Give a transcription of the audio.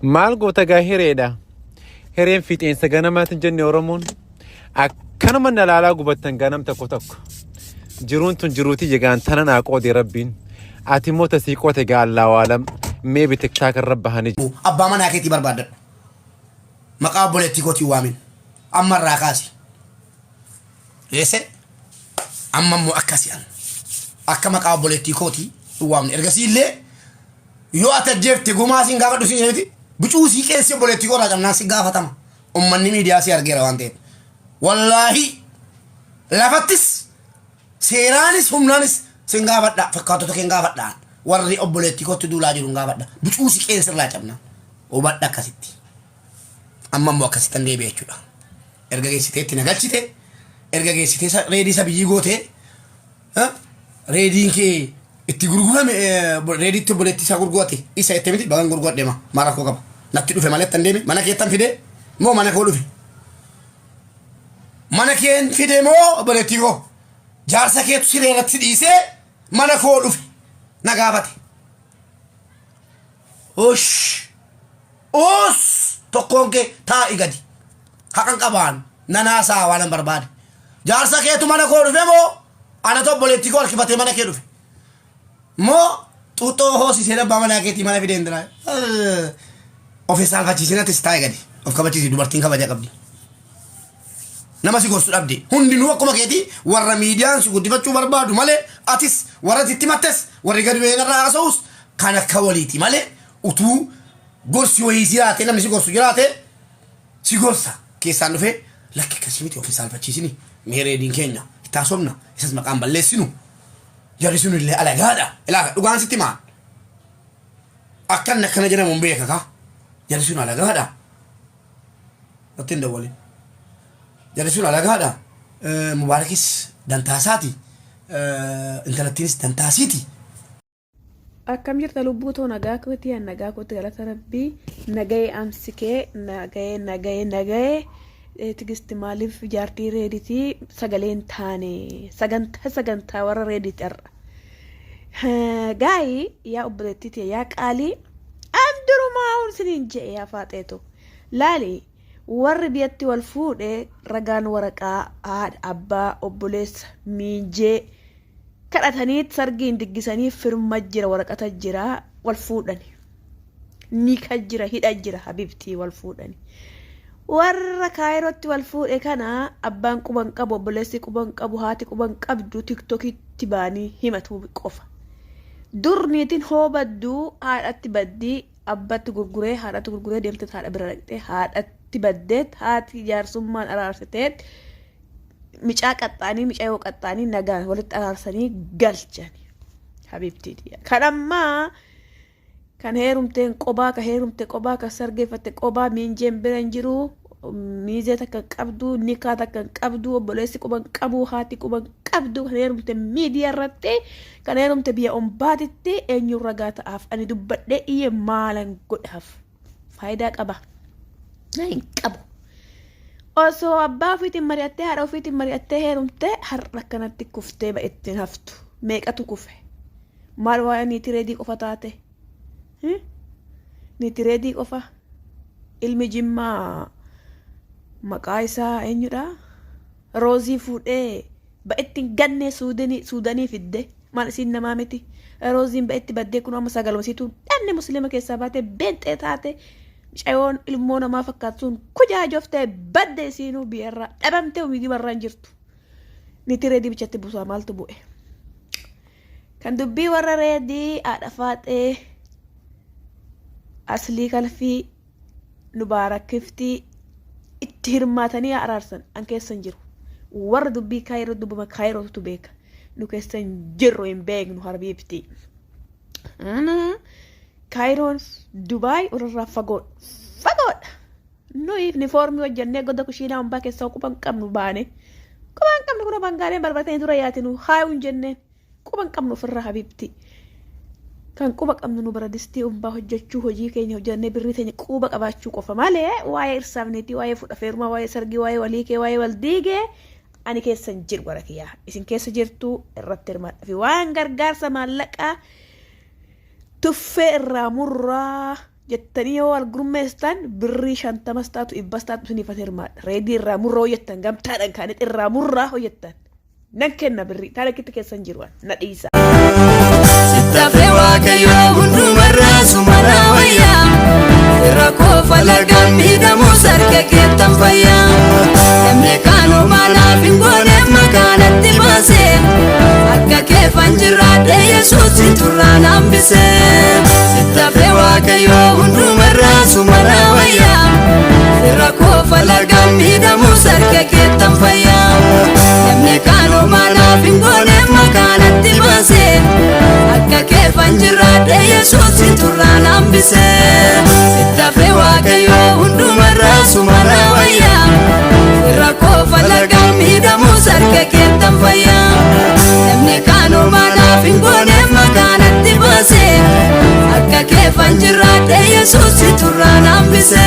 Maal goota gaa hireedha. Hireen fiixeensa ganamaatiin jenne Oromoon. Akkanuma na laalaa gubattan ganam tokko tokko. Jiruun tun jiruutii jegaan tana naa qoode rabbiin. Ati immoo tasii qoote gaa Allaahu aalam. Mee bi tiktaak irra bahanii Abbaa manaa keetii barbaaddadhu. Maqaa obboleettii kootii waamin. Amma irraa kaasi. Eesse amma immoo akkasi an. Akka maqaa obboleettii kootii hin waamne. Ergasii illee yoo ati ajjeefte gumaa siin gaafadhu siin jedhiti bicuu sii qeensi obboleettii koo irraa cabnaan si gaafatama. Ummanni miidiyaa si argeera waan ta'eef. Wallaahi lafattis seeraanis humnaanis sin gaafadha fakkaattota keen gaafadha warri obboleettii kootti duulaa jiru hin gaafadha bicuu si qeensi irraa cabnaan hubadha akkasitti. Amma immoo akkasittan deebi'e jechuudha. Erga geessitee itti na galchite erga geessitee reedii isa biyyii gootee reediin kee itti gurgurame reediitti obboleettii isaa gurgurate isa itti miti bagan gurguradhe ma maal rakkoo qaba natti dhufe malee ittan deeme mana keettan fide moo mana koo dhufe mana keen fide moo obboleettii koo jaarsa keetu siree irratti dhiisee mana koo dhufe na gaafate. Ush! Us! Tokkoon kee taa'i gadi. Haqan qabaan nan haasa'a waanan barbaade. Jaarsa keetu mana koo dhufe moo anatu obboleettii koo harkifatee mana kee dhufe? Moo xuuxxoo hoosisee abbaa manaa keetii mana fideen jira? Of hin saalfachiisin atis taa'i gadi. Of kabachiisi dubartiin kabaja qabdi. Nama si gorsu dhabde. Hundinuu akkuma keetii warra miidiyaan si guddifachuu barbaadu malee atis warra sitti mattes warri gadi ba'ee narraa haasa'us kan akka waliiti malee utuu gorsi wayii jiraate namni si gorsu jiraate si gorsa keessaan dhufee lakki akkasii miti of hin saalfachiisini mee reediin keenya itti haasofna isas maqaan balleessinu jarri sun illee alagaadha ilaa dhugaan sitti maan akkan akkana jedhamu hin beeka kaa jarri sun alagaadha natti hin dawwalin jarri sun alagaadha mubaarakis dantaasaati intalattiinis dantaasiiti. Akkam jirta lubbuu too nagaa kooti an nagaa kooti galata rabbii nagayee amsikee nagayee nagayee nagayee tigisti maaliif jaartii reeditii sagalee hin taane sagantaa sagantaa warra reediti har'a gaayii yaa obboleettii tiyya yaa qaalii an durumaa hun siniin je'e yaa faaxeeto laali warri biyyatti wal fuudhe ragaan waraqaa haadha abbaa obboleessa miinjee kadhataniit sargiin diggisanii firma jira waraqata jira wal fuudhani. Nika jira hidha jira habibtii wal fuudhani. Warra kaayirootti wal fuudhe kana abbaan quban qabu obboleessi quban qabu haati quban qabdu tiktokitti baanii himatu qofa. Dur niitiin hoo badduu haadhatti baddii abbatti gurguree haadhatti gurguree deemteet haadha bira dhaqxee haadhatti baddeet haati jaarsummaan araarsiteet micaa qaxxaanii micayoo qaxxaanii nagaan walitti araarsanii galchani habiibtii tiyya kan ammaa kan heerumteen qobaa ka heerumte qobaa ka sargeeffatte qobaa miinjeen bira hin jiru miizee takka hin qabdu nikaa takka hin qabdu obboleessi quba hin qabu haati quba hin qabdu kan heerumte miidiyaa irratti kan heerumte biyya ombaatitti eenyuun ragaa ta'aaf ani dubbadhee iyye maalan godhaaf faayidaa qaba hin qabu. Osoo abbaa ofiitiin mari'attee haadha ofiitiin mari'attee heerumtee har'a akkanatti kuftee ittiin haftu. Meeqatu kufe? Maal waa'ee niitii reedii qofa taate? Niitii reedii qofa? Ilmi jimmaa maqaa isaa eenyudha? Roozii fuudhee ba'etti hin gannee suudanii fidde. Maal isiin namaa miti. Rooziin ba'etti baddee kun amma sagaluma isiitu dhabne musliima keessaa baatee beenxee taate micayoon ilmoo namaa fakkaatu sun kujaajoftee badde isiinuu biyyarraa dhabamtee miidiyuma irraa hin jirtu. Nitii reedii bichatti buusaa maaltu bu'e. Kan dubbii warra reedii haadha faaxee aslii kalfii nubaarakiftii itti hirmaatanii haa araarsan an keessa hin jiru. Warra dubbii kaayiroo dubbuma kaayirootu beeka. Nu keessa hin jirru hin beeknu harbiibtii. Kaayiroon Dubaay warrarraa fagoodha. Fagoodha. Nuyi unifoormii hojjannee goda kushiinaa hombaa keessaa quba hin qabnu baane. Quba hin qabnu kuna bangaaleen barbaatanii dura yaatinu haayuu hin jenneen. Quba hin qabnu ofirraa habiibti. Kan quba qabnu nu bara distii umbaa hojjechuu hojii keenya hojjannee birrii teenya quba qabaachuu qofa malee waa'ee irsaaf niitii waa'ee fuudha feerumaa waa'ee sargii waa'ee wal hiikee waa'ee wal diigee ani keessa hin jiru gara kiyyaa isin keessa jirtu irratti hirmaadha fi waan gargaarsa maallaqaa tuffee irraa murraa. Jettanii yoo wal gurmeesstan birrii 50s taatu 100s taatu isiniifan hirmaadha. Reedii irraa murraa hojjettan gamtaadhaan kaanee irraa murraa hojjettan. Nan kenna birrii taana kitti keessan jiru na dhiisa. Sittafee Waaqayyoo hundumarraa sumarraa wayyaa Irra koofa lagaan miidhamus harka keettan fayyaa Namni kaanuma naaf hin gooneef makaanatti baase Akka keefan jiraadhe Yesuus turraan hambise Sittafee Waaqayyoo hundumarraa sumarraa wayyaa Irra koofa lagaan miidhamus harka keettan fayyaa Namni kaanuma naaf hin gooneef makaanatti baase Akka keefan jiraadhe Yesuus turraan hambise Sittafee Waaqayyoo hundumarraa sumarraa wayyaa Irra koofa lagaan miidhamus harka keettan fayyaa Namni kaanuma naaf hin gooneef makaanatti baase Akka keefan jiraadhe Yesuus turraan hambise.